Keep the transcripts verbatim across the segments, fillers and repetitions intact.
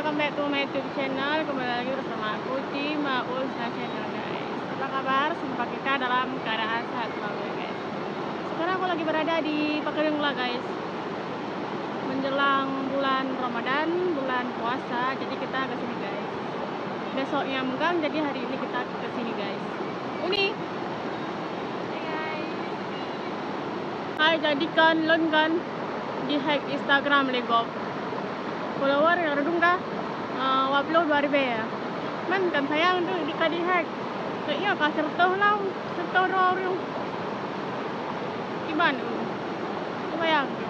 Welcome back to my YouTube channel. Kembali lagi bersama aku di Maul Husna Channel, guys. Apa kabar? Semoga kita dalam keadaan sehat selalu, ya, guys. Sekarang aku lagi berada di Pakeudeueng Gula, guys. Menjelang bulan Ramadan, bulan puasa, jadi kita ke sini, guys. Besoknya meugang, jadi hari ini kita ke sini, guys. Uni. Hai, jadi kan lôn kan di-hack Instagram lé gob. Follower nyang reudong ka, eh, dua puluh dua ribèe. Man kan sayang tu di ka di-hack. Keu iya ka seratus lam, seratus dua ureueng. Kiban tu. Sayang tu.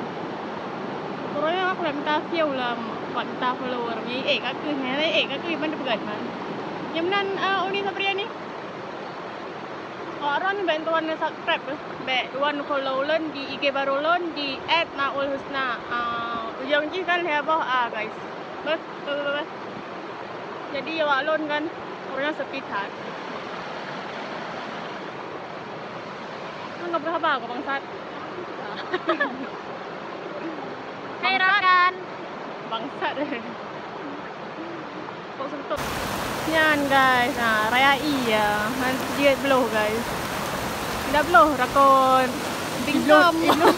Pokoknya aku nak minta view lah, nak minta follower. Eh, ka keuh, eh, ka keuh, iban peugah man. Nyang meunan, eh, Uni Sapriani. Awak droen bèk tuan subscribe, bèk tuan follow lôn di I G baru lôn di at maul husna. Ah, ujong jih kan lhèe boh A, guys. Beuh, beuh, beuh, beuh. Jadi awak lôn kan, ureueng sepi that. Kan nggak berapa kok, bangsat. Hai, bangsat. Rakan. Bangsat. Nyan, guys, ha, raya ie ya. Han jeuet bloh, guys. Dak bloh rakon. Bingkong. Bloh, bloh.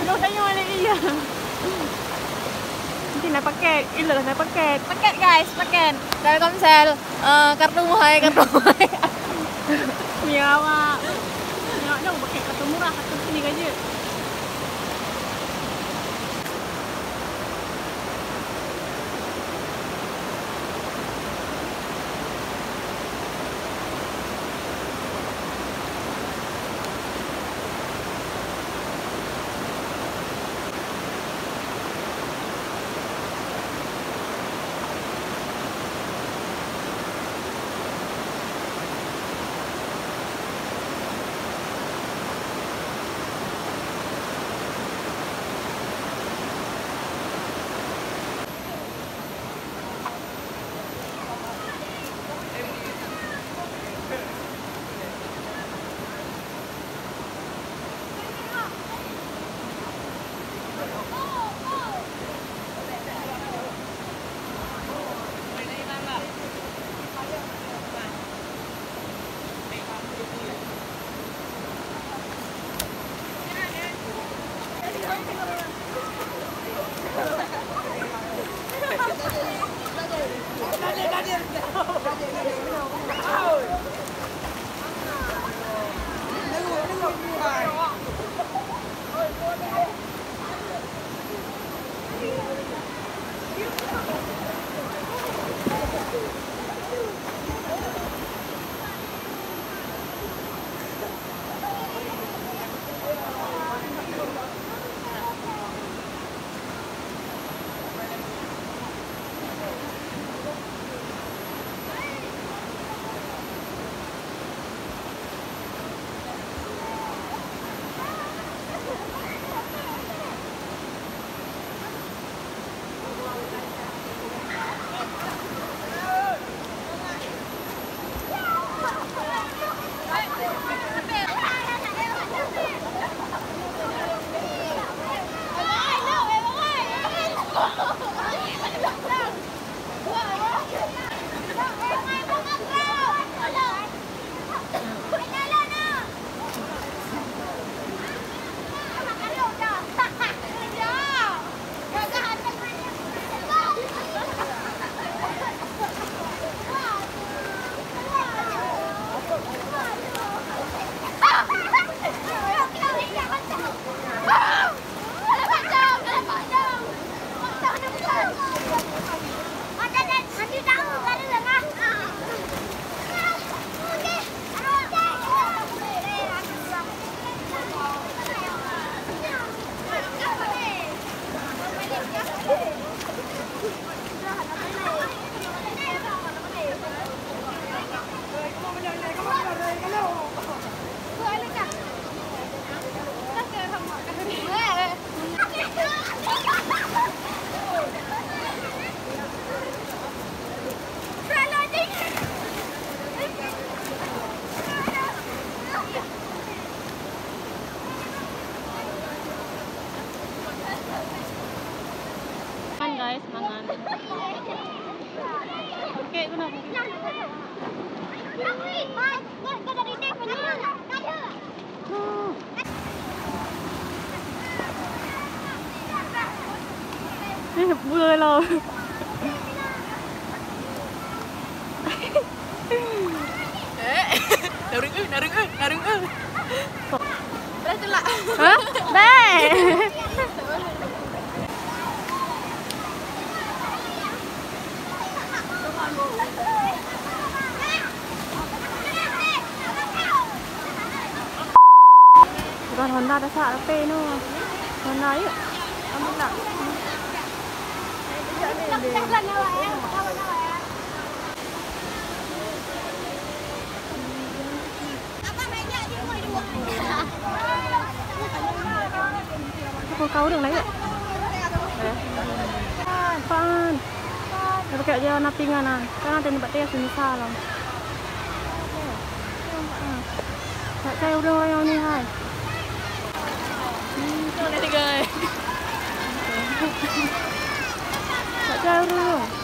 Bloh tanyoe lé ie. Nanti na paket, iloh na paket. Paket, guys, paket. Telkomsel, eh, kartu muhai, kartu muhai. Nyawa. Nyawa dong pakai kartu murah, kartu sini aja. Kan, guys, mangan. Eh, bula lah. Eh, narung eh, narung eh, narung eh. Dah celak. Hah? Baik. Bukan Honda dah sak, tapi no. Honda yuk. Ambil lah. Apa kau urang lain? Eh. Pan. Dia pakai je warna pink kan, ah. Kan ada ni, bak dia sini salam. Tak cai urang-urang yang ni hai. Hmm, tu ada tiga, eh. Tak cai urang.